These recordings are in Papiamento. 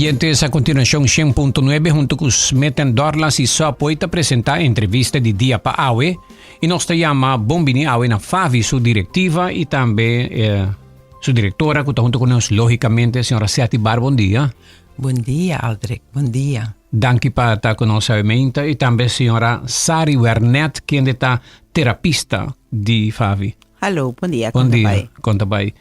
Oyentes, a continuacion 100.9 hunto cu Smith Dorlas y Subway ta presenta entrevista di dia pa awe y nos ta yama bon bini awe na Favi su directiva y tambe eh, su directora cu ta hunto cu nos logicamente señora Seti Bar. Bon dia. Bon dia, Aldrich. Bon dia. Danki pa ta cu nos awe meinta y tambe señora Sari Wernet kende ta terapista di Favi. Hallo, bon dia. Bon dia, con ta bay?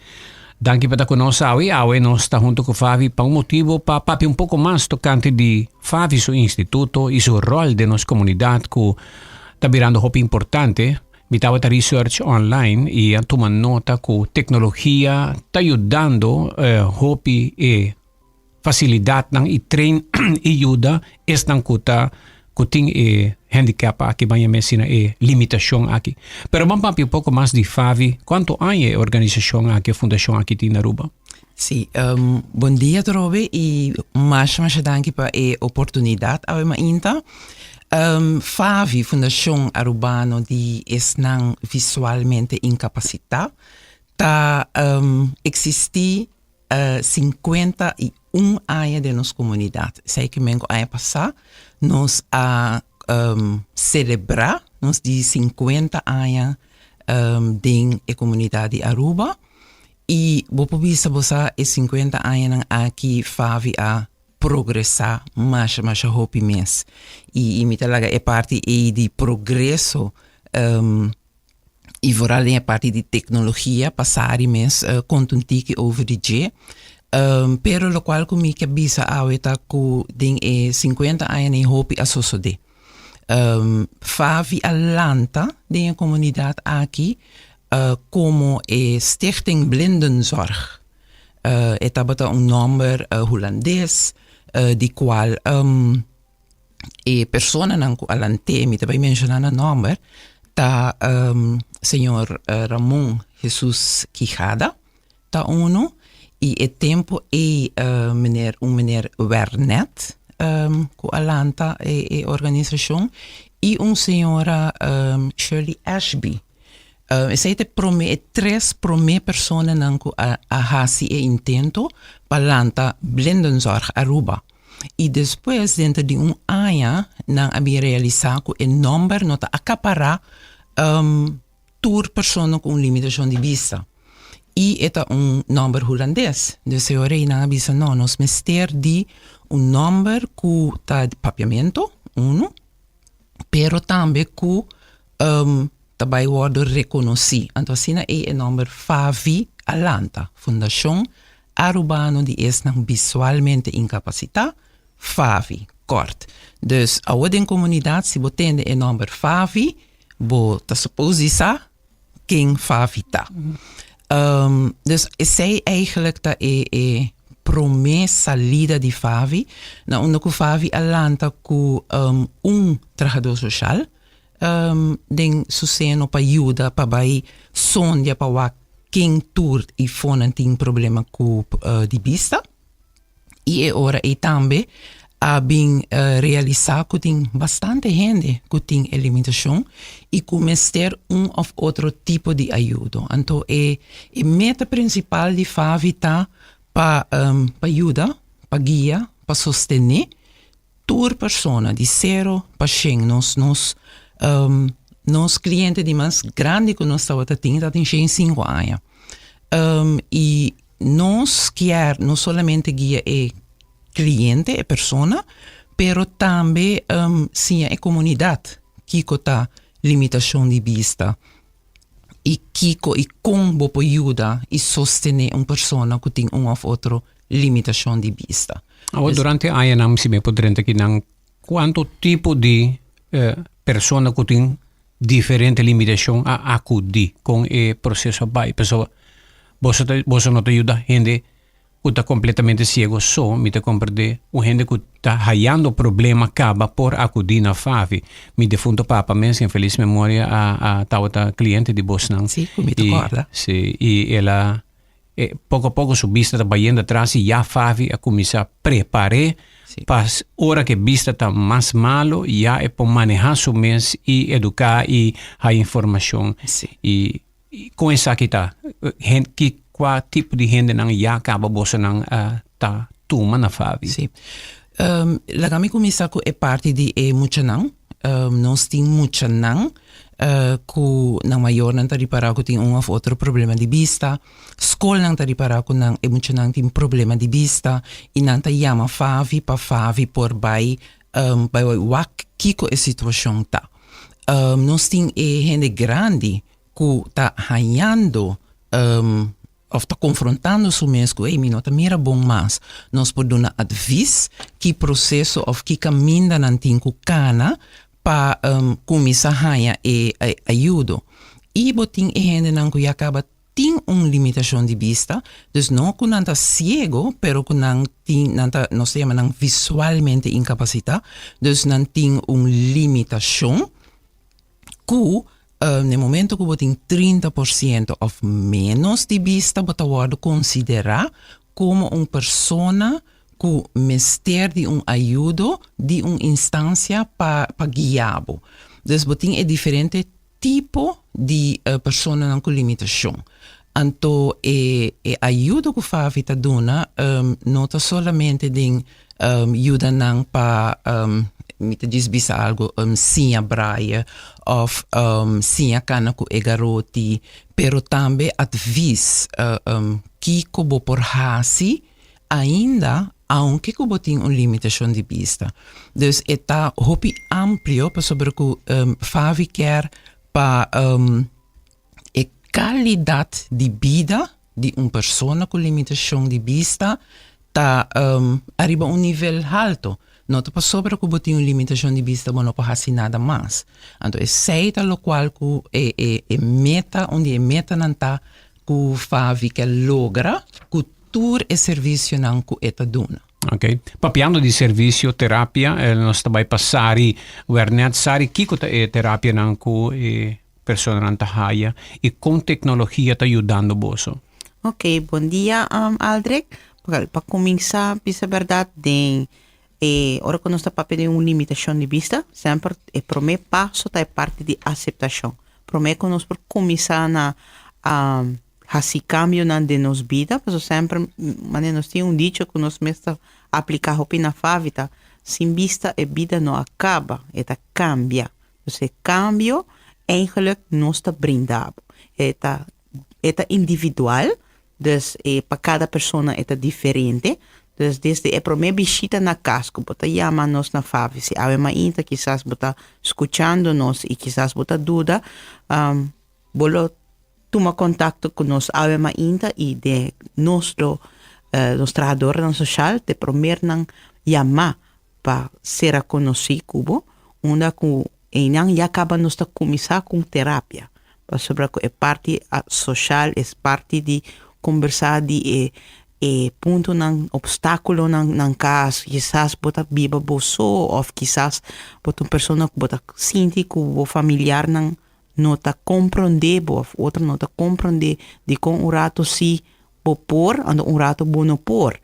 Danki pa ta cu nos awe. Awe nos ta hunto cu Favi pa un motibo pa papia un poco mas tocante di Favi su instituto y su rol den nos comunidad cu ta birando hopi importante. Mi tabata research online y a tuma nota cu tecnologia ta yudando eh, hopi e facilidadnan y train y yuda esnan cu ta cu tin e handicap aki, ban yama asina e limitacion aki. Pero ban papia un poco mas di Favi, cuanto aña e organisacion aki, e fundacion aki tin na Aruba? Sí, um, bon dia atrobe y masha masha danki pa e oportunidad awe mainta. Um, FAVI, Fundacion Arubano di Esnan Visualmente Incapacita, ta um, existi 51 aña den nos komunidat. Esei ke men ku aña pasá nos a selebrá nos di 50 aña den e komunidat di Aruba i bo por bisa bo sa e 50 añanan aki Favi a progresá masha masha hopi mes i mi ta laga e parti ei di progreso I vooral den e parti di tecnologia pa Sari mes konta un tiki over di dje. Pero lokual ku mi ke bisa awe ta ku den e 50 aña nei hopi a sosodé. Favi a lanta den e komunidat aki komo e Stichting Blindenzorg. E tabata un nòmber hulandes di kual E personanan ku a lant'é, mi ta bai menshoná nan nòmber, ta señor Ramon Jesus Quijada ta unu i e tempu ei meneer un meneer Wernet ku a lanta e organisashon i un señora Shirley Ashby. Esei ta e promé e tres promé personanan ku a hasi e intento pa lanta Blindenzorg Aruba. I despues denter di un aña nan a bin realisá ku e nòmber no ta akapará tur persona ku un limitashon di bista. I e ta un nòmber hulandes. Dus e ora ei nan a bisa no, nos mester di un nòmber ku ta di papiamentu, unu, pero tambe ku ta bai wòrdu rekonosí. Anto asina ei e nòmber FAVI a lanta, Fundashon Arubano di esnan visualmente inkapasitá, FAVI, kòrt. Dus awor den komunidat si bo tende e nòmber FAVI, bo ta suppose di sa ken FAVI ta. Dus esei eigenlijk ta e e promé salida di FAVI, na unda ku FAVI a lanta ku un trahadó soshal den su seno pa yuda pa bai sondia pa wak ken tur i fonan tin problema ku di bista. I e ora ei tambe a bin realisá ku tin bastante hende ku tin e limitashon i ku mester un òf otro tipo di ayudo. Anto e e meta prinsipal di FAVI ta pa pa yuda, pa guia, pa sostené tur persona di sero pa shen. Nos nos nos kliente di mas grandi ku nos tabata tin tabatin shen sinku aña. I nos kier no solamente guia e kliente, e persona, pero tambe siña e komunidat kiko ta limitashon di bista i kiko i kon bo por yuda i sostené un persona ku tin un òf otro limitashon di bista. Awor durante añanan si mi por drenta akinan kuantu tipo di persona ku tin diferente limitashon a akudí kon e proseso a bai? Pasobra boso ta boso no ta yuda hende ku ta kompletamente siego so, mi ta komprendé un hende ku ta hayando problema kaba por akudí na FAVI. Mi defunto papa mes en felis memoria a a tabata kliente di bosnan. Sí, ku mi ta kòrda. Sí, i el a E poko a poko su bista ta bayendo atras i ya Favi a kuminsá prepar'é pa ora ku e bista ta mas malu ya e por manehá su mes i eduká i haña informashon. I kon esaki ta? Ki kua tipo di hendenan ya kaba bosonan ta? tuma na FAVI? Sí. Laga mi kuminsá ku e parti di e muchanan. Nos tin muchanan ku nan mayornan ta ripará ku tin un òf otro problema di bista. Skolnan ta ripará ku nan e muchanan tin problema di bista i nan ta yama FAVI pa FAVI por bai bai wak kiko e situashon ta. Nos tin e hende grandi ku ta hañando òf ta konfrontando su mes ku ey mi no ta mira bon mas. Nos por duna advis ki proseso òf ki kaminda nan tin ku kana pa kuminsá haña e ayudo. I bo tin e hendenan ku ya kaba tin un limitashon di bista, dus no ku nan ta siego, pero ku nan tin nan ta nos ta yama nan visualmente inkapasitá, dus nan tin un limitashon ku na e momento ku bo tin 30% òf ménos di bista bo ta wòrdu konsiderá komo un persona ku mester di un ayudo di un instansia pa pa guia bo. Dus bo tin e diferente tipo di personanan ku limitashon. Anto e e ayudo ku FAVI ta duna no ta solamente den yuda nan pa mi ta djis bisa algu siña braille òf siña kana ku e garoti, pero tambe advis kiko bo por hasi ainda aunke ku bo tin un limitashon di bista. Dus e ta hopi amplio pasobra ku FAVI kier pa e kalidat di bida di un persona ku limitashon di bista ta ariba un nivel halto. No ta pasobra ku bo tin un limitashon di bista bo no por hasi nada mas. Anto esei ta lokual ku e e e meta, un di e metanan ta ku FAVI ke logra ku tur e servisionan ku e ta duna. Ok. Papiando di servisio, terapia, nos ta bai pa Sari Wernet. Sari, kiko ta e terapianan ku e personanan ta haya i kon teknologia ta yudando boso? Ok, bon dia Aldrich. Pa kuminsá bisa bèrdat den e ora ku nos ta papia di un limitashon di bista, semper e promé paso ta e parti di aseptashon. Promé ku nos por kuminsá na hasi kambionan den nos bida, pasobra semper manera nos tin un dicho ku nos mes ta apliká hopi na Favi ta, sin bista e bida no a kaba, e ta kambia. Dus e kambio eigenlijk nos ta brinda bo. E ta e ta individual, dus e pa kada persona e ta diferente. Dus desde e promé bishita na kas ku bo ta yama nos na Favi, si awe mainta kisas bo ta skuchando nos i kisas bo ta duda, bo lo tuma kontakto ku nos awe mainta i den nos lo nos trahadornan soshal te promernan yama pa sera konosí ku bo, unda ku einan ya kaba nos ta kuminsá ku un terapia, pasobra ku e parti soshal, e parti di kombersá di e e puntonan, opstákulonan nan kas, kisas bo ta biba bo so òf kisas bo ta un persona ku bo ta sinti ku bo familiarnan no ta komprondé bo òf otro no ta komprondé dikon un rato sí bo por anto un rato bo no por.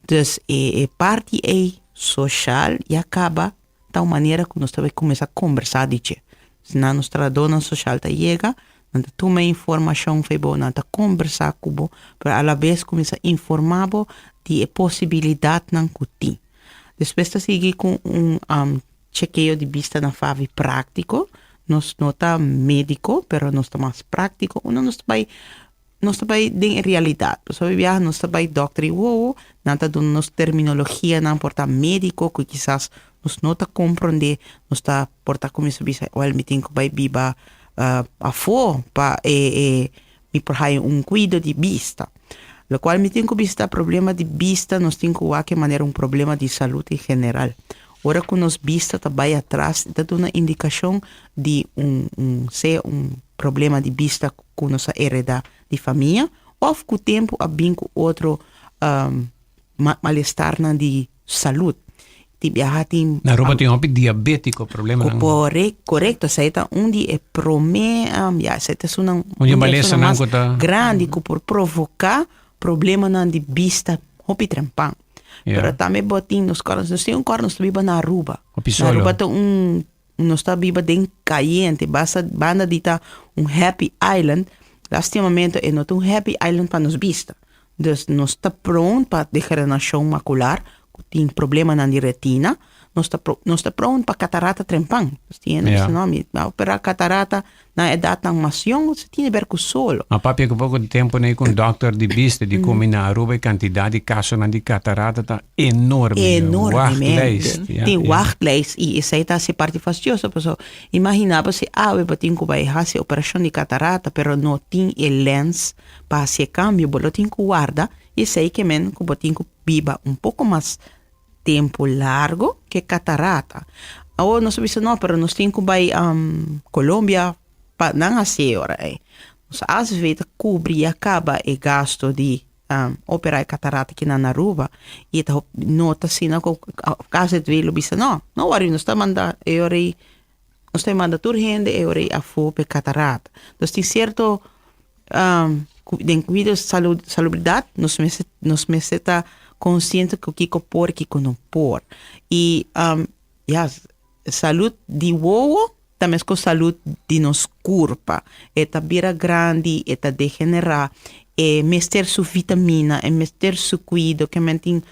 Dus e e parti ei soshal ya kaba ta un manera ku nos ta bai kuminsá kombersá di dje. Si nan nos trahadónan soshal ta yega, nan ta tuma e informashon for bo, nan ta kombersá ku bo, pero alabes kuminsá informá bo di e posibilidatnan ku tin. Despues ta sigui ku un chekeo di bista na favi práktiko. Nos no ta médiko, pero nos ta mas práktiko. Unda nos ta bai Nos ta bai den e realidat. Pasobra hopi biaha nos ta bai dòkter i wowo, nan ta duna nos terminologianan por ta médiko ku kisas nos no ta komprondé. Nos ta por ta kuminsá bisa, wèl mi tin ku bai biba afó pa e e mi por haña un kuido di bista. Lokual mi tin ku bisa ta problema di bista nos tin ku wak e manera un problema di salud en general. Ora ku nos bista ta bai atras e ta duna indikashon di un un sea un problema di bista ku nos a heredá di famia òf ku tempu a bin ku otro malestarnan di salud. Tin biaha tin. Na Aruba tin hopi diabétiko, problemanan. Korekto, esei ta un di e promé, ya, esei ta esunnan Un di e malesanan ku ta. Grandi ku por provoká problemanan di bista hopi trempan. Pero tambe bo tin nos kòrda, nos tin un kòrda nos ta biba na Aruba. Hopi solo. Na Aruba ta un Nos ta biba den cayente, basta banda di ta un happy island, lastimamente e no ta un happy island pa nos bista. Dus nos ta prone pa degeneracion macular, cu tin problemanan di retina. Nos ta, nos ta prone pa catarata trempan. Nos tin hende yeah. no, mi a opera catarata na edadnan mas jong, se tin ber cu solo. Ma papia cu poco tempo nei con dokter di bista di come na Aruba e cantidad di casonan di catarata ta enorme. Enormemente. Wachtlijst. Ja, tin wachtlijst y esey ta haci parti fastioso paso imagina bo si awe bo tin cu bay haci operacion di catarata pero no tin e lens pa haci e cambio bo lo tin cu warda y esey ke men cu bo tin cu biba un poco mas tempo largo ke catarata. Awor nos a bisa no pero nos tin cu bay Colombia pa nan haci e ora ey. Nos azv ta cubri ya caba e gasto di opera e catarata kinan na Aruba y ta no ta asina cu azv lo bisa no, no worry nos ta manda e ora ey nos ta manda tur hende e ora ey afo pa e catarata. Entonces tin cierto den cuido salubridad nos mester nos mester ta consciente cu kico por y kico no por. Y ya salud di wowo ta mescos salud di nos curpa. E ta bira grandi, e ta degenera, e mester su vitamina, e mester su cuido, ke men tin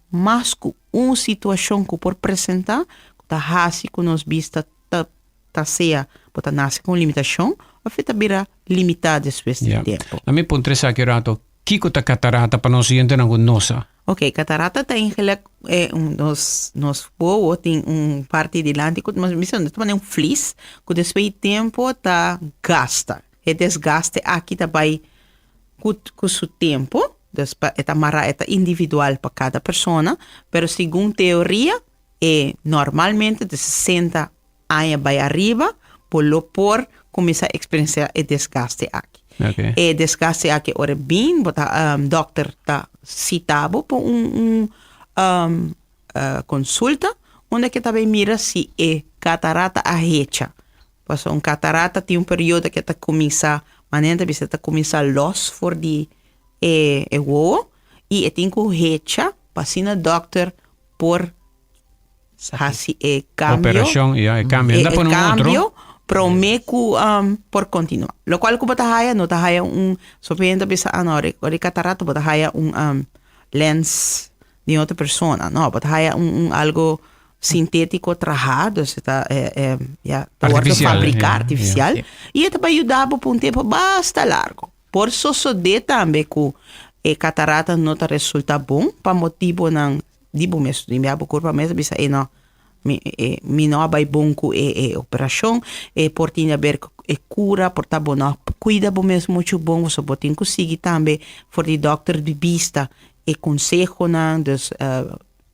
mas cu un situacion cu por presenta cu ta haci cu nos bista ta ta sea bo ta nace cu un limitacion of e ta bira limita despues di tempo. Laat mi puntra esaki rato, kico ta catarata pa nos oyentenan cu no sa? Ok, catarata ta eigenlijk eh, un, nos, nos wowo tin un parti dilanti cu nos bisa nos ta pone un vlies cu despues di tempo ta gasta. E desgaste aki ta bay cu, cu su tempo, dus pa, e ta mara, e ta individual pa cada persona, pero segun teoria e normalmente di 60 aña bai ariba bo lo por kuminsá eksperensiá e desgaste aki. Okay. E desgaste aki ora e bin, bo ta um, dokter ta sita bo pa un, un um, uh, konsulta unda ke ta bai mira si e katarata a hecha. Pasobra un katarata tin un periodo ke ta kuminsá, manera ta bisa ta kuminsá lòs for di e, e wowo i e tin ku hecha pa asina dokter por hasi e cambio. Operacion, ja, e cambio. E, Anda e pone un otro. cambio prome cu um, por continua. Lo cual cu bo ta haya, no ta haya un, so gente bisa, ah no, ora ora catarata bo ta haya un um, lens di otro persona. No, bo ta haya un, un algo sintetico traha, dus ta eh, eh, ja, ta wordo Artificial, fabrica ja, ja. artificial. Y e ta pa yuda bo pa un tempo basta largo. Por sosode tambe cu e catarata no ta resulta bon pa motibonan di bo mes, di bo curpa mes a bisa e no, mi e mi no a bay bon cu e e operacion, e por tin haber cu e cura, por ta bo no a cuida bo mes mucho bon, pasobra bo tin cu sigui tambe for di dokter di bista e consehonan, dus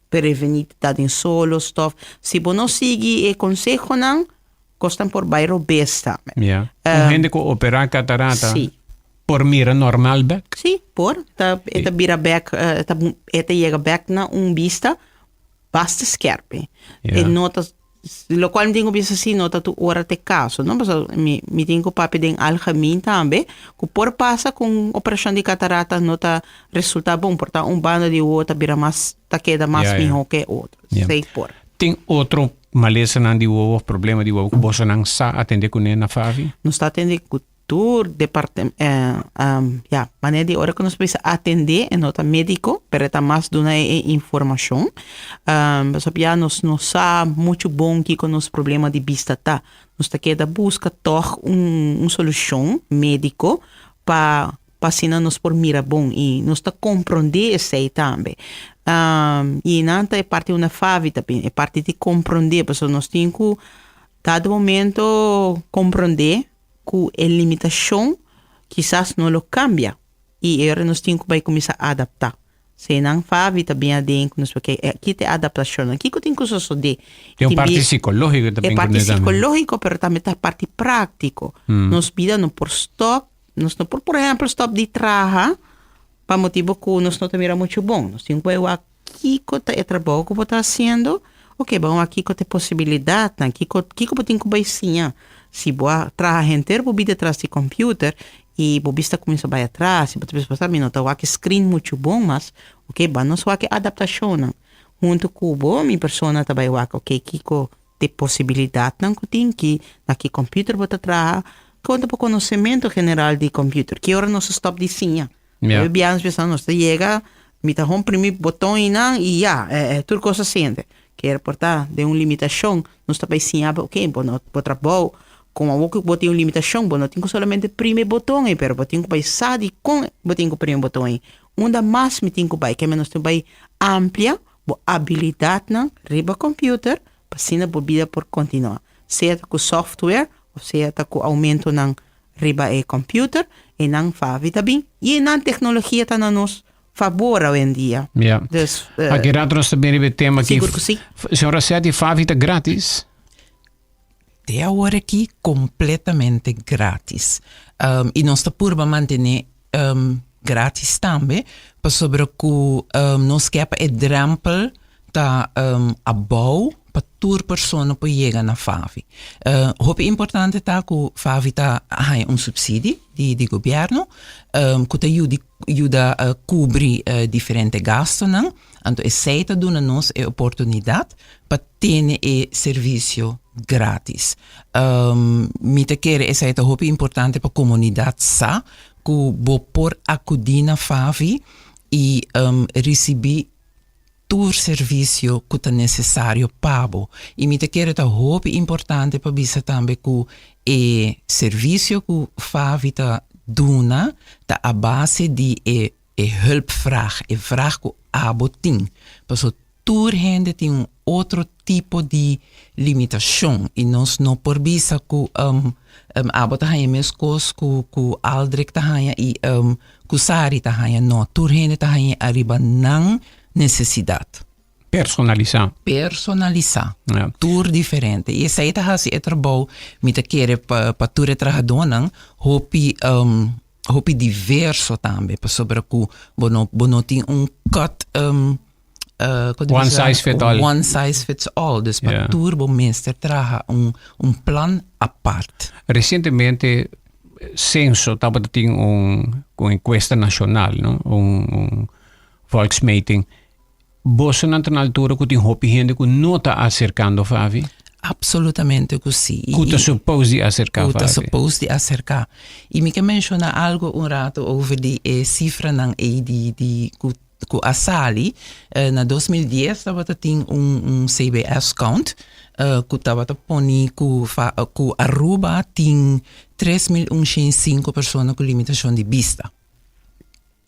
preveni ta den solo, stof. Si bo no sigui e consehonan, Cosnan por bay robes tambe. Ja. Un hende cu opera catarata Sí. por mira normal bek? Sí, por. Ta, e ta bira bek, eh, ta, e ta yega bek na un bista basta skerpi. Ja. E no ta, lo cual mi tin cu bisa si no ta tur ora t'e caso, no? Pasobra mi, mi tin cu papia den algemeen tambe, cu por pasa cu un operacion di catarata no ta resulta bon, por ta un banda di wowo ta bira mas, ta keda mas Ja, ja. miho ke otro. Ja. Esey por. Tin otro malesanan di wowo of problema di wowo ku bosonan sa atende kuné na Favi? Nos ta atende ku tur departe ya, manera di ora ku nos bisa atende e no ta médiko, pero e ta mas duna e informashon. Pasobra ya nos no sa muchu bon kiko nos problema di bista ta. Nos ta keda buska tòg un solushon médiko pa pa asina nos por mira bon i nos ta komprondé esei tambe. I nan ta e parti unda Favi ta bini, e parti di komprondé, pasobra nos tin ku dado momento komprondé ku e limitashon kisas no lo kambia i e ora nos tin ku bai kuminsá adaptá. Senan Favi ta bin aden ku nos porque aki ta e adaptashonnan. Kiko tin ku sosodé? Tin un Tin parti bi psikológiko ta e bin parti kuné tambe. psikológiko pero tambe ta parti práktiko. Nos bida no por stòp, nos no por por ehèmpel stòp di traha pa motibu ku nos no ta mira muchu bon. Nos tin ku bai wak kiko ta e trabou ku bo ta hasiendo, oke ban wak kiko ta e posibilidatnan, kiko kiko bo tin ku bai siña. Si bo a traha henter bo bida tras di computer i bo bista kuminsá bai atras i bo ta bisa pasá mi no ta wak e screen muchu bon mas, oke ban nos wak e adaptashonnan huntu ku bo mi persona ta bai wak oke kiko ta e posibilidatnan ku tin ki na ki computer bo ta traha, kon ta bo konosementu general di computer, ki ora nos a stòp di siña. Ja. Biaha nos pensa nos ta yega, mi ta hon primi boton einan i ya, tur kos a sende. Kier por ta den un limitashon, nos ta bai siña bo, oke, bo no, bo trabou, komo awor ku bo tin un limitashon, bo no tin ku solamente primi e boton ei, pero bo tin ku bai sa dikon bo tin ku primi e boton ei. Unda mas mi tin ku bai? Keme nos tin bai amplia bo abilidatnan riba computer pa asina bo bida por kontinuá, sea ta ku software òf sea ta ku oumentonan riba e computer, einan Favi ta bin i einan teknologia ta na nos fabor awendia. Ja. Dus, Aki rato nos ta bin riba e tema aki. Sigur ku si. Señora Seti, Favi ta gratis? Te awor aki completamente gratis. I nos ta purba mantene gratis tambe pasobra ku nos ke pa e drempel ta abou pa tur persona por yega na Favi. Hopi importante ta ku Favi ta haña un subsidie di di gobièrnu ku ta yudi yuda kubri diferente gastunan. Anto esei ta duna nos e oportunidat pa tene e servisio gratis. Mi ta kere esei ta hopi importante pa komunidat sa ku bo por akudí na Favi i risibí tur servisio ku ta nesesario pa bo. I mi ta kere ta hopi importante pa bisa tambe ku e servisio ku Favi ta duna ta a base di e e hulpvraag, e vraag ku abo tin. Paso tur hende tin un otro tipo di limitashon i nos no por bisa ku abo ta haña meskos ku ku Aldrich ta haña i ku Sari ta haña. No, tur hende ta haña ariba nan nesesidat. Personalisá. Personalisá. Ja. Tur diferente. I esei ta hasi e trabou, mi ta kere pa pa tur e trahadónan hopi hopi diverso tambe pasobra ku bo no bo no tin un cut um, uh, one size fits all. One size fits all. Dus pa yeah. tur bo mester traha un, un plan apart. Recientemente Censo tabata tin un, un encuesta nacional, no? Un, un volksmeting. Bosonan ta na altura ku tin hopi hende ku no ta aserkando Favi? Absolutamente ku si. Ku ta supos di aserká Favi? Ku ta supos di aserká. I mi ke menshoná algu un rato over di e sifranan ei di di ku ku a sali. Na 2010 tabata tin un un CBS count ku tabata poni ku ku Aruba tin 3105 persona ku limitashon di bista.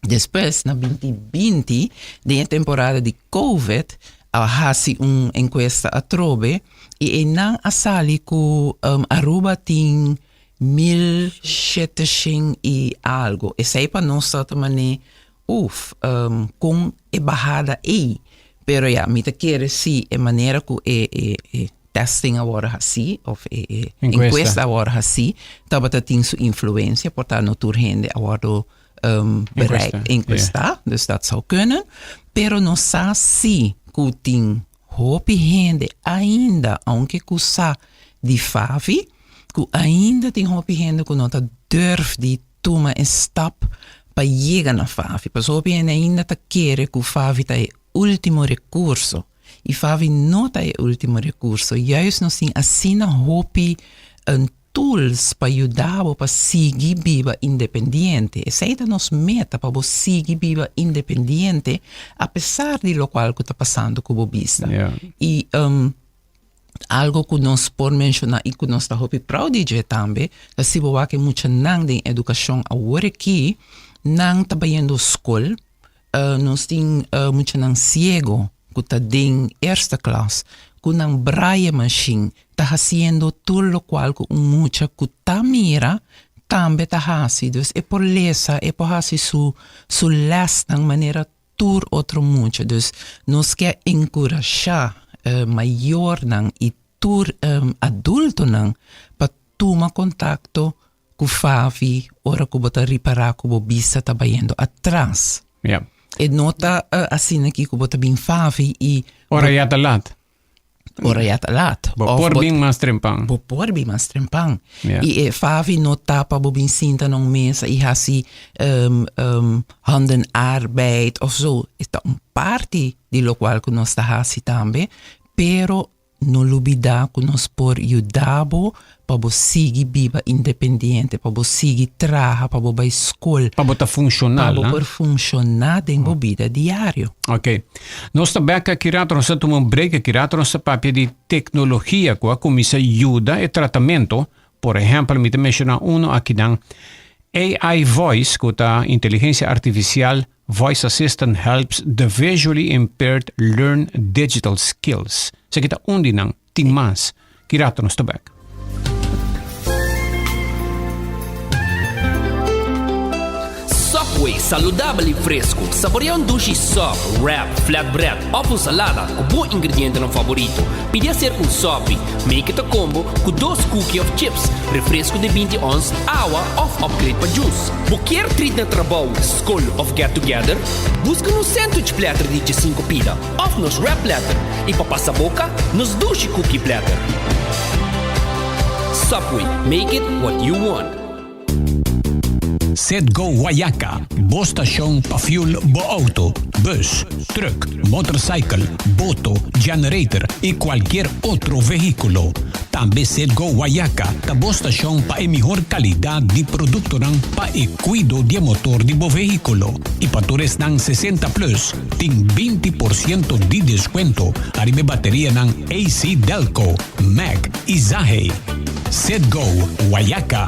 Despues, na 2020, den e temporada di Covid, a hasi un enkuesta atrobe i einan a sali ku Aruba tin 1700 i algo. Esei pa nos ta mane, uf, kon e bahada ei. Pero ya, mi ta kere si e manera ku e e testing a wòrdu hasí òf e e enkuesta a wòrdu hasí tabata tin su influensia, por ta no tur hende a wòrdu bereik enkuestá, dus dat zou kunnen. Pero nos sa si ku tin hopi hende ainda, aunke ku sa di Favi, ku ainda tin hopi hende ku no ta durf di tuma e stap pa yega na Favi. Pasobra hopi hende ainda ta kere ku Favi ta e último rekurso. I Favi no ta e último rekurso. Juist nos tin asina hopi tools pa yuda bo pa sigui biba independiente. Esei ta nos meta, pa bo sigui biba independiente apesar di lokual ku ta pasando ku bo bista. I algo ku nos por menshoná i ku nos ta hopi proud di dje tambe ta si bo wak e muchanan den edukashon awor aki, nan ta bayendo skol. Nos tin muchanan siego ku ta den eerste klas ku nan braille machine ta hasiendo tur lokual ku un mucha ku ta mira tambe ta hasi. Dus e por lesa, e por hasi su su lèsnan manera tur otro mucha. Dus nos ke enkurashá mayornan i tur adultonan pa tuma kontakto ku Favi ora ku bo ta ripará ku bo bista ta bayendo atras. Ja. E no ta uh, asina ki ku bo ta bin Favi i Ora ya ta lat. Ora ya ta lat. Bo por bin mas trempan. Bo por bin mas trempan. Ja. I e Favi no ta pa bo bin sinta na un mesa i hasi um, um, handenarbeid of zo. E ta un parti di lokual ku nos ta hasi tambe, pero. No lubida ku nos por yuda bo pa bo sigui biba independiente, pa bo sigui traha, pa bo bai skol. Pa bo ta funshonal. Pa bo por funshoná den bo bida diario. Ok. Nos ta bek aki rato, nos ta tuma un break aki rato, nos ta papia di teknologia ku a kuminsá yuda e tratamentu. Por ehèmpel, mi ta menshoná unu akinan, AI Voice, ku ta inteligensia artifisial Voice Assistant helps the visually impaired learn digital skills. Esaki ta un di nan. Tin mas. Ki rato nos ta bek. Subway, saludabel y fresco. Saborea un dushi sub, wrap, flatbread of un salada cu bo ingredientenan favorito. Pidi acerca un sopi. Make it a combo cu dos cookie of chips, refresco di 20 ons, awa of upgrade pa juice. Bo kier treat na trabou, skol of get together? Buska nos sandwich platter di djesinku pida of nos wrap platter i pa pasa boka, nos dushi cookie platter. Subway, make it what you want. Citgo Guayaca, bo stashon pa fuel bo auto, bus, truck, motorcycle, boto, generator y cualkier otro vehiculo. Tambe Citgo Guayaca ta bo stashon pa e mihor calidad di productonan pa e cuido di e motor di bo vehiculo. Y pa tur esnan 60 plus tin 20% di descuento ariba e baterianan AC Delco, Mac y Zahe. Citgo Guayaca.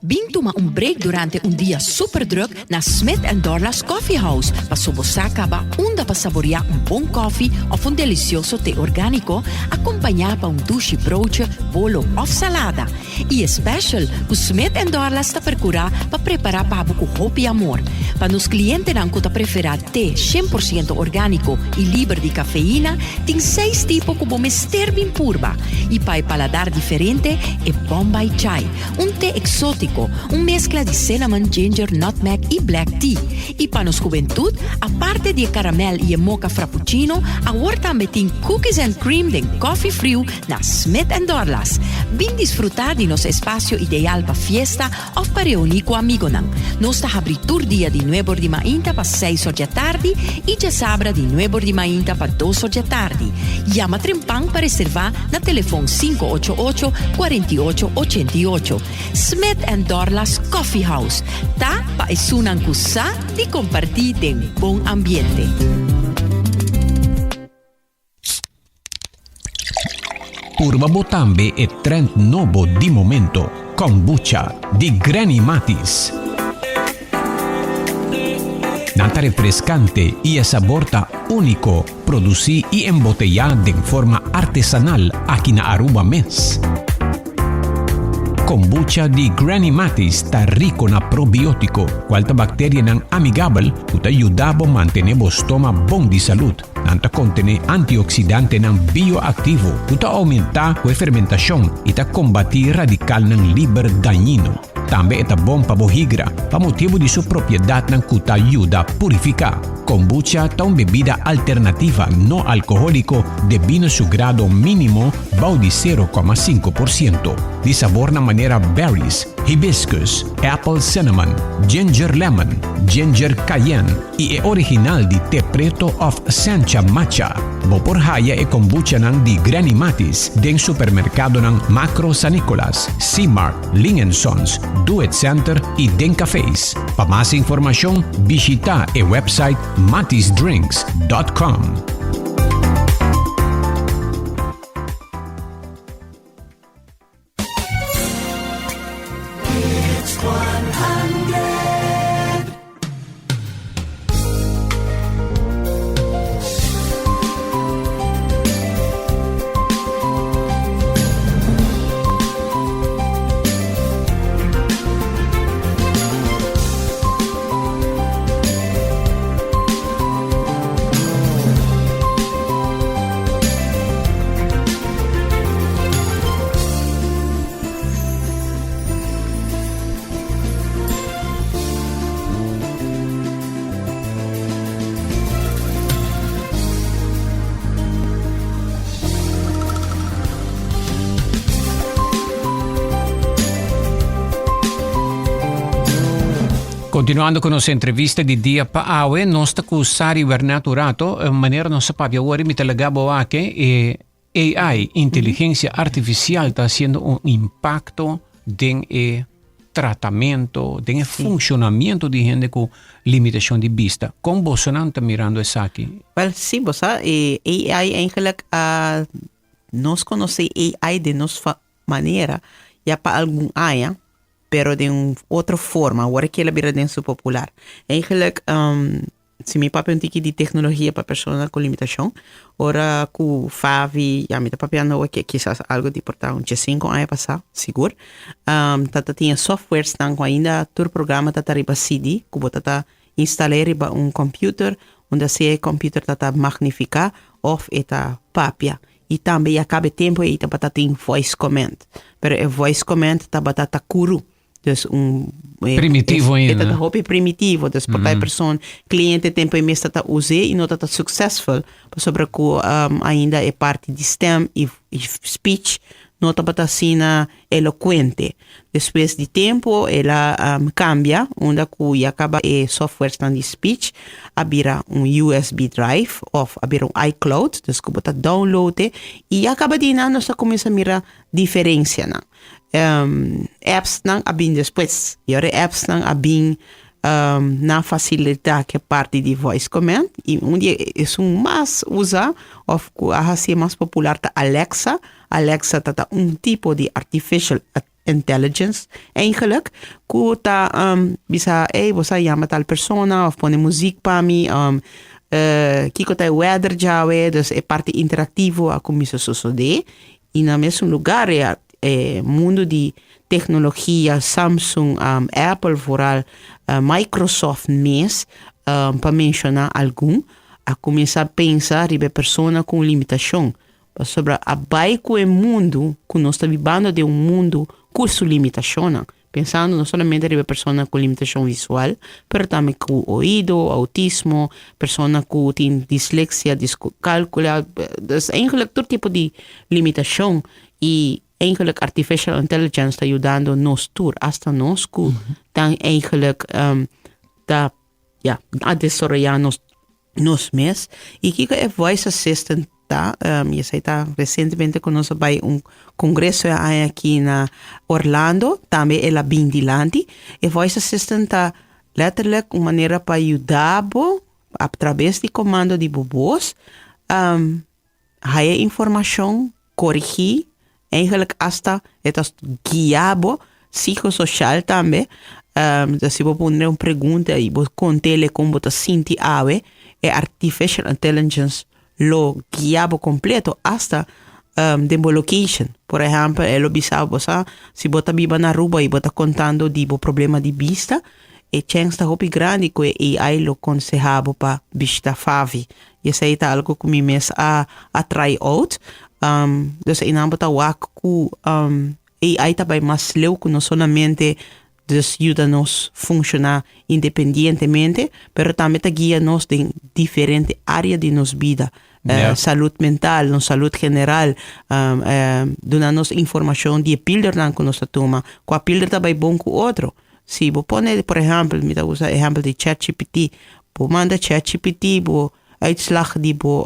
Bin tuma un break durante un dia super druk na Smith and Dorlas Coffee House paso bo sa caba unda pa saborea un bon koffie of un delicioso te organico acompaña pa un dushi broodje, bolo of salada. Y e special cu Smith and Dorlas ta percura pa prepara pa bo cu hopi amor. Pa nos clientenan cu ta prefera te 100% organico y liber di cafeína, tin seis tipo cu bo mester bin purba. Y pa e paladar diferente, e Bombay Chai, un te exótico, un mezcla di cinnamon, ginger, nutmeg y black tea. Y pa nos juventud, aparte di e caramel y e mocha frappuccino, awor tambe tin cookies and cream den coffee friu na Smith and Dorlas. Bin disfruta di nos espacio ideal pa fiesta of pa reuni cu amigonan. Nos ta habri tur dia di nuebor di mainta pa seis or djatardi y djasabra di nuebor di mainta pa dos or djatardi. Yama trempan pa reserva na telefon 588 48 88. Smith and Dorlas Coffee House ta pa esunnan cu sa di comparti den bon ambiente. Purba bo tambe e trend nobo di momento, Kombucha di Granny Matis. Nan ta refrescante y e sabor ta unico, produci y embotella den forma artesanal aki na Aruba mes. Kombucha di Granny Matis ta rico na probiotico, cual ta bacterianan amigabel cu ta yuda bo mantene bo stoma bon di salud. Nan ta kontené antioksidantenan bioaktivo ku ta oumentá ku e fermentashon i ta kombatí radikalnan liber dañino. Tambe e ta bon pa bo higra pa motibu di su propiedatnan ku ta yuda purifiká. Kombucha ta un bebida alternativa no alkohóliko debí na su grado mínimo bou di 0,5%, di sabornan manera berries, hibiscus, apple cinnamon, ginger lemon, ginger cayenne i e original di te preto of sencha matcha. Bo por haya e kombuchanan di Granny Matis den supermerkadonan Makro San Nicolas, Seamark, Ling and Sons, Do It Center i den cafés. Pa mas informashon bishita e website matisdrinks.com. Continuando cu nos entrevista di dia pa awe, nos ta cu Sari Wernet un rato, manera nos a papia awor y mi ta laga bo aki, e AI, inteligencia artificial, ta haciendo un impacto den e tratamento, den e funcionamiento di hende cu limitacion di bista. Con bosonan ta mirando esaki? Wel, sí, bo sa, e AI eigenlijk, nos conoce AI den nos manera ya pa algun aña, pero den un otro forma, awor aki el a bira den su popular. Eigenlijk, si mi papia un tiki di tecnologia pa persona cu limitacion, ora cu Favi, ya mi ta papiando awor aki kisas algo di por ta un diescinco aña pasa, sigur, tata tin e softwaresnan cu ainda tur programa tata riba CD, cu bo tata instal'é riba un computer, unda sea e computer tata magnifica of e ta papia. I tambe ya caba e tempo ei tabata tin voice command. Pero e voice command tabata ta curu. Dus un Primitivo e ainda. ta hopi primitivo. Dus por ta e persoon cliente tempo ei mes ta ta us'é i no ta ta successful. Pasobra cu ainda e parti di stem i speech no tabata asina elocuente. Despues di tempo el a cambia unda cu ya caba e softwaresnan di speech a bira un USB drive of a bira un iCloud, dus cu bo ta download e y ya caba di nan nos a cuminsa mira diferencianan. Appsnan a bin despues y ora e appsnan a bin nan facilita cu e parti di voice command y un di esun mas usa of cu a haci mas popular ta Alexa. Alexa ta ta un tipo di artificial intelligence eigenlijk ku ta bisa ey bo sa yama tal persona of pone muziek pa mi kiko ta e weather djawe dus e parti interactivo a kuminsa sosode i na mesun lugar e mundo di teknologia Samsung Apple vooral Microsoft mes pa menshona algun a kuminsa pensa riba e persona ku un limitashon. Pasobra a bai ku e mundu ku nos ta bibando den un mundu ku su limitashonnan, pensando no solamente riba e persona ku limitashon visual, pero tambe ku oido, outismo, persona ku tin disleksia, diskalkula, dus eigenlijk tur tipo di limitashon i eigenlijk artificial intelligence ta yudando nos tur, asta nos ku tan eigenlijk ta ya a desaroyá nos nos mes. I kiko e voice assistant ta? I esei ta resientemente ku nos a bai un kongreso e aña aki na Orlando, tambe el a bin dilanti. E voice assistant ta letterlijk un manera pa yuda bo a traves di komando di bo bos Haya informashon, korigí, eigenlijk asta e ta guia bo, psicosocial tambe. Um, si bo pone un pregunta i bo kont'é kon bo ta sinti awe, e artificial intelligence lo guia bo kompleto asta um, den bo location. Por ehèmpel, e lo bisa bo sa, si bo ta biba na Aruba i bo ta kontando di bo problema di bista, e chèns ta hopi grandi ku e AI lo konsehá bo pa bishita Favi. I esei ta algu ku mi mes a a try out. Um, dus einan bo ta wak ku um, AI ta bai mas leu ku no solamente dus yuda nos funshoná independientemente, pero tambe ta guia nos den diferente área di nos bida. Eh, salud mental, nos salud general, um, eh, duna nos informashon di e pildernan ku nos ta tuma, kua pilder ta bai bon ku otro. Si bo pone, por ehèmpel, mi ta usa ehèmpel di ChatGPT, bo manda ChatGPT bo uitslag di bo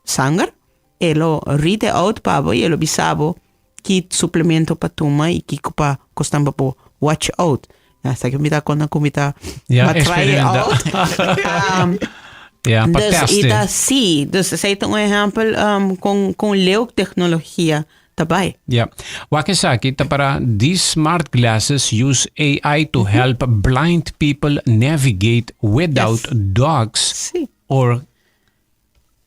sanger, e lo read e out pa bo i e lo bisa bo ki suplemento pa tuma i kiko pa kosnan pa bo watch out. Hasta ku mi ta konta ku mi ta Ja, pa try it experimenta. out. Ja, pa Dus i testen. ta sí, dus esei ta un ehèmpel kon kon leuk teknologia ta bai. Ja. Wak esaki ta para These smart glasses use AI to help blind people navigate without dogs or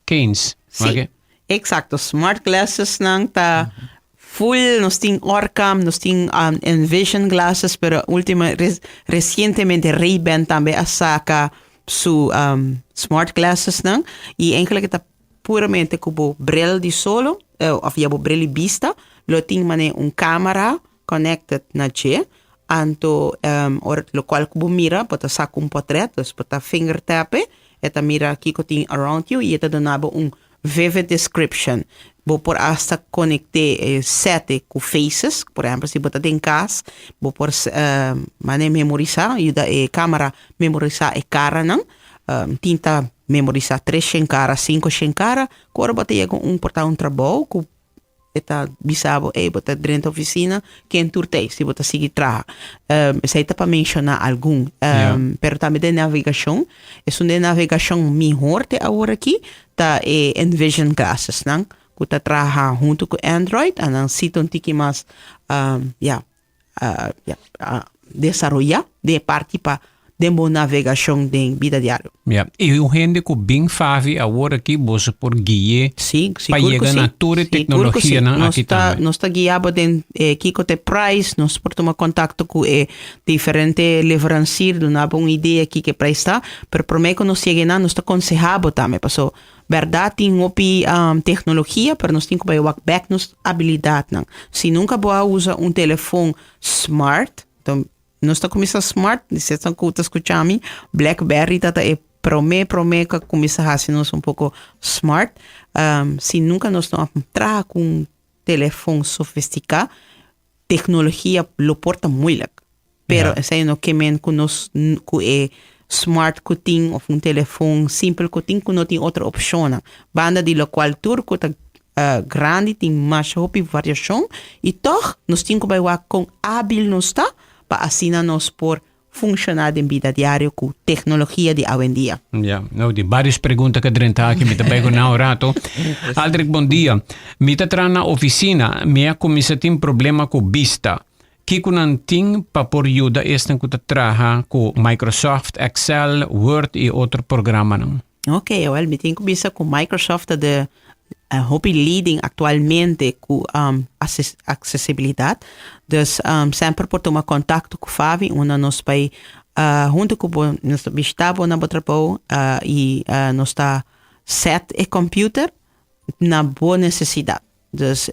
canes. Sí. Wak e? Exacto. Smart glasses nan ta full, nos tin Orcam, nos tin um, Envision glasses, pero ultima, res, recientemente Ray-Ban tambe a saca su um, smart glasses nan. Y eigenlijk ta Puramente ku bo bril di solo òf ya bo bril di bista lo tin manera un kamera connected na dje, anto ora lokual ku bo mira bo ta saka un potrèt, dus bo ta finger tap e, e ta mira kiko tin around you i e ta duna bo un Vivid description. Bo por hasta konekt'é e sèt ku faces, por ehèmpel si bo ta den kas, bo por manera memorisá, yuda e kamera memorisá e karanan. Tin ta memorisá tres shen kara, sinku shen kara, ku ora bo ta yega un por ta un trabou ku e ta bisa bo, ey bo ta drenta oficina, ken tur ta ey, si bo ta sigui traha. Esey ta pa menciona algun. Pero tambe den navegacion, esun den navegacion mihor te awor aki ta e Envision glasses nan, cu ta traha hunto cu Android, a nan si ta un tiki mas, ya, desaroyá den e parti pa den bo navegashon den bida diario. Ya, i un hende ku bin Favi awor aki boso por gui'é Sí, pa sigur ku yega sí. na tur e Sigur ku sí. teknologianan Nos aki ta, tambe. nos ta guia bo den e kiko ta e prijs, nos por tuma kontakto ku e diferente leverancier, duna bo un idea kiko e prijs ta, pero promé ku nos yega einan nos ta konsehá bo tambe, paso Bèrdat tin hopi teknologia, pero nos tin ku bai wak bèk nos abilidatnan. Si nunka bo a usa un telefon smart, enton nos ta kuminsá smart, di esnan ku ta skucha mi, Blackberry ta ta e promé promé ku a kuminsá hasi nos un poko smart. Si nunka nos no a traha ku un telefon sofistiká, teknologia lo por ta moeilijk. Pero esei no ke men ku nos ku e smart ku tin of un telefon simpel ku tin ku no tin otro opshonnan. Banda di lokual tur ku ta grandi tin masha hopi variashon i tòg nos tin ku bai wak kon ábil nos ta pa asina nos por funshoná den bida diario ku teknologia di awendia. Ya, nou di varios pregunta ku a drenta aki, mi ta bai ku nan un rato. Aldrich, bon dia. Mi ta traha na ofisina, mi a kuminsá tin problema ku bista. Kiko nan tin pa por yuda esnan ku ta traha ku Microsoft Excel, Word i otro programanan? Ok, wel mi tin ku bisa ku Microsoft ta de hopi leading aktualmente ku aksesibilidat. Dus semper por tuma kontakto ku Favi unda nos bai huntu ku bo, nos ta bishita bo na bo trabou i nos ta set e computer na bo nesesidat. Dus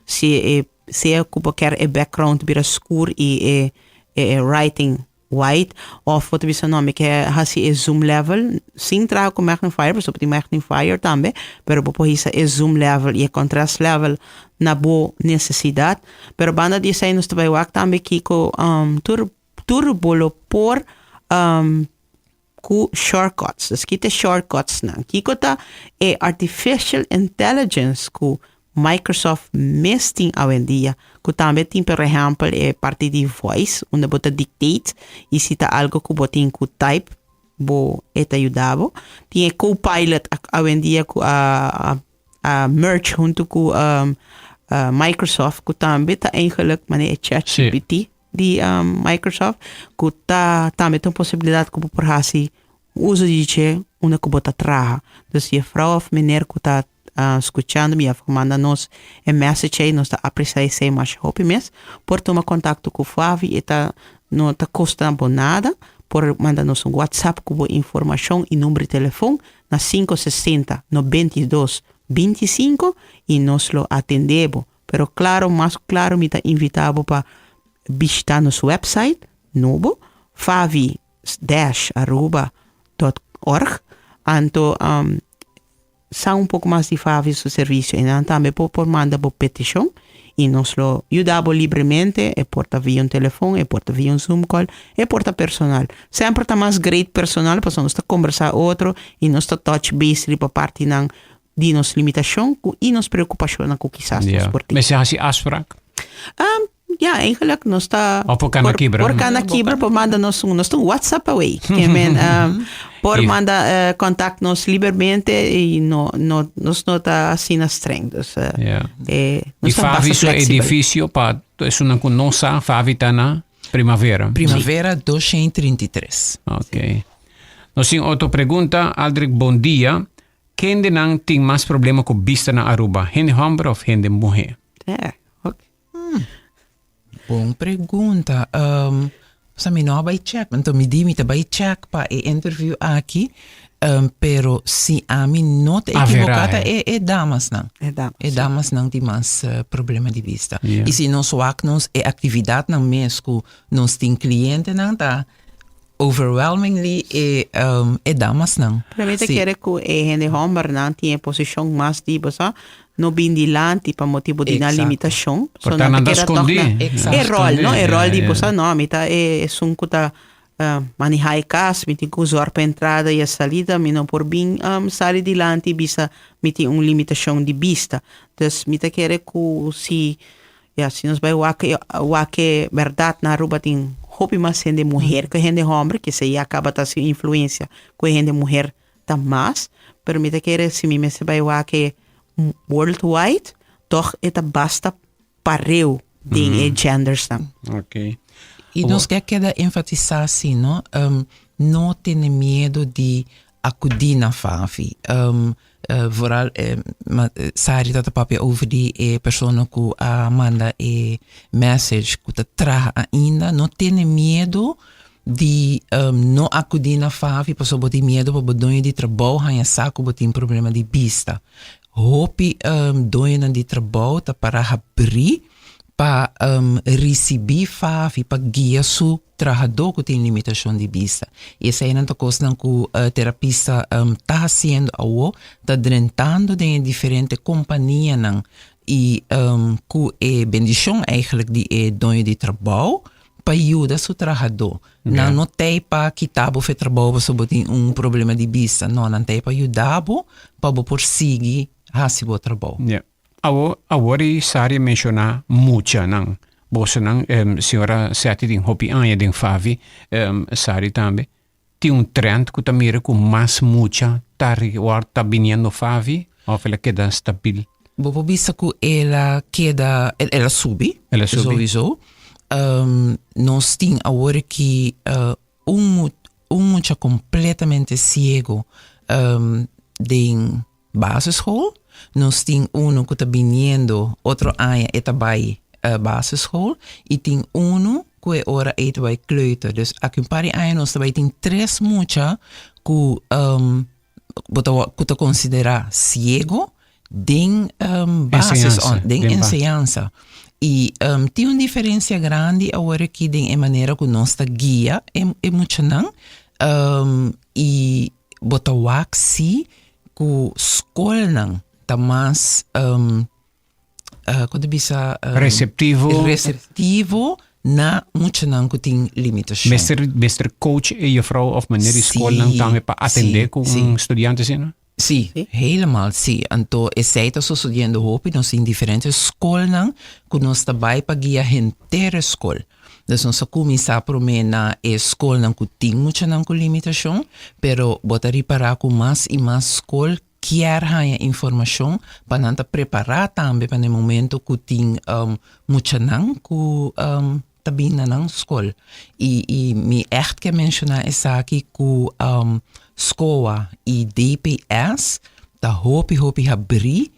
si e sea ku bo kier e background bira skur i e e writing white of bo ta bisa no mi ke hasi e zoom level sin traha ku magnifier pasobra bo tin magnifier tambe pero bo por hisa e zoom level i e contrast level na bo nesesidat. Pero banda di esei nos ta bai wak tambe kiko tur tur bo lo por Ku shortcuts. Dus kita e shortcutsnan? Kiko ta e artificial intelligence ku Microsoft mes tin awendia? Ku tambe tin por ehèmpel e parti di voice unda bo ta dictate i si ta algo ku bo tin ku type bo e ta yuda bo. Tin e copilot awendia ku a a merge huntu ku Microsoft ku tambe ta eigenlijk manera e ChatGPT. Di Microsoft ku ta tambe ta un posibilidat ku bo por hasi uso di dje unda ku bo ta traha. Dus jefrou òf meneer ku ta skuchando mi òf ku manda nos e message ei nos ta apresiá esei masha hopi mes. Por tuma kontakto ku Favi e ta no ta kosta bo nada. Por manda nos un whatsapp ku bo informashon i number di telefon na 560 92 25 i nos lo atendé bo. Pero claro, mas cu claro mi ta invita bo pa bishita nos website nobo, favi-aruba.org, anto um, sa un poco mas di Favi su servicio y nan tambe bo por manda bo peticion y nos lo yuda bo libremente, e por ta via un telefon, e por ta via un Zoom call, e por ta personal. Semper ta mas great personal pasobra nos ta combersa otro y nos ta touch base riba partinan di nos limitashon ku i nos preokupashonnan ku kisas nos por tin. Mester hasi afsprak? Um, ja, eigenlijk nos ta... Of por kana kibra? Por kana kibra, por manda nos un, nos ta un WhatsApp away. Ke men, um, por manda uh, contact nos libermente i no, no, nos no ta asina streng. Dus, uh, Ja. eh, I nos ta Favi basta su flexibel. edifisio pa esunnan ku no sa, Favi ta na Primavera. Primavera 233. Ok. Nos tin otro pregunta. Aldrich, bon dia. Kendenan tin mas problema ku bista na Aruba, hende hòmber òf hende muhé? Eh, ok. Bon pregunta. Um, sa mi no a bai check. Anto mi di mi ta bai check pa e interview aki. Um, pero si ami no ta Ah, equivoca ta vera, e, e damasnan. E damas. E damasnan tin mas eh, problema di bista. Ja. I si nos wak nos e actividadnan mes ku nos tin clientenan ta. Overwhelmingly e um, e damasnan. Pero mi ta kere ku e hende hòmbernan tin e posishon mas di, bo sa, no bin dilanti pa motibu di nan limitashon. So nan ta keda tòg na e ròl, no? E ròl di, bo sa, no, mi ta e esun ku ta manehá e kas, mi tin ku zòrg pa entrada i e salida, mi no por bin sali dilanti i bisa mi tin un limitashon di bista. Dus mi ta kere ku si Ya, si nos bai wak e wak e bèrdat na Aruba tin hopi mas hende muher ku hende hòmber, kese ya kaba ta hasi un influensia ku e hende muher ta mas, pero mi ta kere si mi mester bai wak e worldwide tòg e ta basta pareu den e gendersnan. Ok. I nos ke a keda enfatisá si, no? No tene miedo di akudí na Favi. Vooral Sari ta ta papia over di e persona ku a manda e message ku ta traha ainda. No tene miedo di no akudí na Favi pasobra bo tin miedo pa bo doño di trabou haña sa ku bo tin problema di bista. Hopi doñonan di trabou ta para habrí pa risibí Favi pa guia su trahadó ku tin limitashon di bista. I eseinan ta kosnan ku terapista ta hasiendo awo, ta drentando den e diferente kompanianan i ku e bendishon eigenlijk di e doño di trabou pa yuda su trahadó. Nan no t'ei pa kita bo for e trabou pasobra bo tin un problema di bista, no, nan t'ei pa yuda bo pa bo por sigui hasi bo trabou. Awo, awor i Sari a menshoná muchanan. Bosonan, señora Seti tin hopi aña den Favi, Sari tambe. Tin un trend ku ta mira ku mas mucha ta ta biniendo Favi òf el a keda stabil? Bo por bisa ku el a keda, el a subi, El a subi. sowieso. Nos tin awor aki un un mucha completamente ciego den basisschool. Nos tin uno ku ta biniendo otro aña e ta bai basisschool i tin uno ku e ora ei ta bai kleuter. Dus aki un par di aña nos ta bai tin tres mucha ku bo ta ku ta konsiderá siego den basis den enseñansa. I tin un diferensia grandi awor aki den e manera ku nos ta guia e muchanan i bo ta wak si ku skolnan ta mas kon ta bisa Reseptivo. Reseptivo na muchanan ku tin limitashon. Mester mester coach e juffrouw of meneer di skolnan tambe pa atende ku un studiante asina? Sí, helemaal sí. Anto esei ta sosodiendo hopi. Nos tin diferente skolnan ku nos ta bai pa guia henter e skol. Dus nos a kuminsá promé na e skolnan ku tin muchanan ku limitashon, pero bo ta ripará ku mas i mas skol kier haña informashon pa nan ta prepará tambe pa na e momento ku tin muchanan ku ta bin na nan skol. I i mi ègt ke menshoná esaki ku SCOA i DPS ta hopi hopi habrí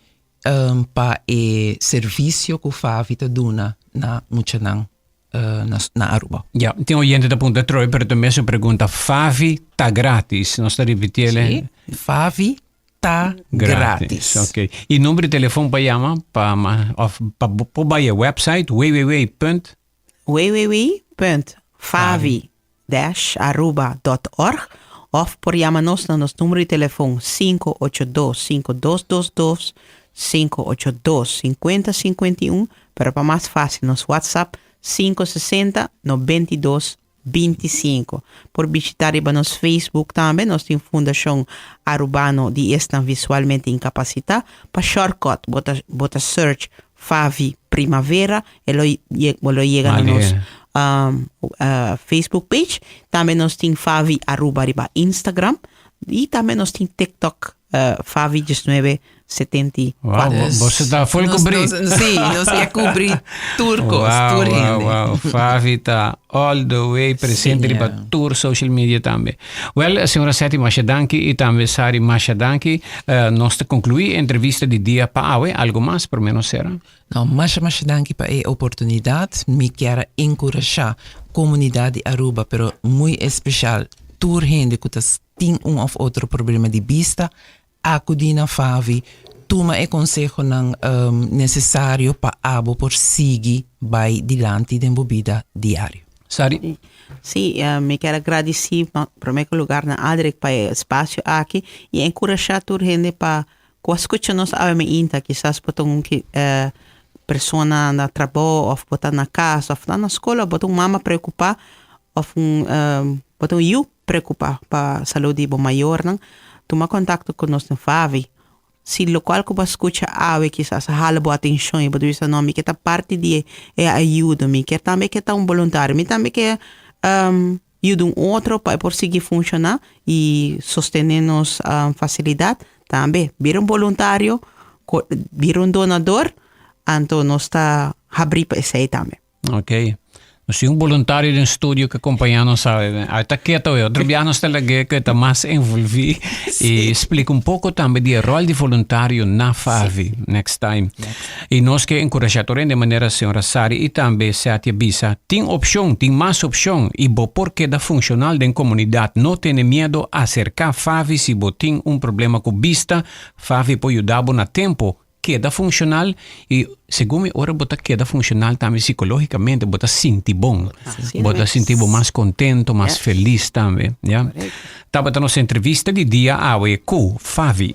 pa e servisio ku Favi ta duna na muchanan na Aruba. Ya, tin oyente ta puntra Troy, pero ta mesun pregunta, Favi ta gratis? Nos ta repitié. Sí, Favi ta gratis. Ok. I number di telefon pa yama pa of pa por bai e website www. www.favi-aruba.org of por yama nos na nos numero di telefon 582 5222 582 5051 pero pa mas fácil nos WhatsApp 560 92 25. Por bishita riba nos Facebook tambe, nos tin Fundashon Arubano di Esnan Visualmente Inkapasitá. Pa shortcut bo ta bo ta search Favi Primavera e lo bo lo yega na nos Facebook page. Tambe nos tin Favi Aruba riba Instagram i tambe nos tin TikTok Favi 19 74. Wow, boso ta full cubrí. Sí, nos ke cubrí tur kos, wow, tur hende. Wow, wow. Favi ta all the way presente riba tur social media tambe. Well, señora Seti, masha danki y tambe Sari, masha danki. Uh, nos ta concluí entrevista di dia pa awe. Algo mas, por menos sera? No, masha, masha danki pa e oportunidad. Mi kier a enkurashá komunidat di Aruba, pero muy espeshal tur hende ku ta tin un òf otro problema di bista, Akudí na Favi, tuma e konsehonan nesesario pa abo por sigui bai dilanti den bo bida diario. Sari. Sí, mi kier a gradisí na promé lugar na Aldrich pa e espasio aki i enkurashá tur hende pa ku a skucha nos awe mainta. Kisas bo ta un persona na trabou òf bo ta na kas òf ta na skol òf bo ta un mama preokupá òf un bo ta un yu preokupá pa salud di bo mayornan, tuma kontakto ku nos na Favi. Si lokual ku bo a skucha awe kisas a hala bo atenshon i bo ta bisa, No, mi ke ta parti di e ayudo, mi ke tambe ke ta un boluntario, mi tambe ke yuda un otro pa e por sigui funshoná i sostené nos fasilidat, tambe bira un boluntario, bira un donador, anto nos ta habrí pa esei tambe. Ok. Nos tin un boluntario den studio que acompaña nos awe. Ay ta keto we. Otro bia nos ta lag'é que ta mas envolví y splica un poco tambe di e rol di voluntario na Favi next time. Y nos ke enkurashá tur hende manera señora Sari y tambe Seatje bisa, tin opshon, tin mas opshon y bo por keda funshonal den komunidat. No tene miedo aserká Favi si bo tin un problema ku bista, Favi por yuda bo na tempo Keda funshonal i segun mi ora bo ta keda funshonal tambe sikologikamente bo ta sinti bon. Bo ta sinti bo mas kontento, mas felis tambe, ya. Tabata nos entrevista di dia awe ku Favi.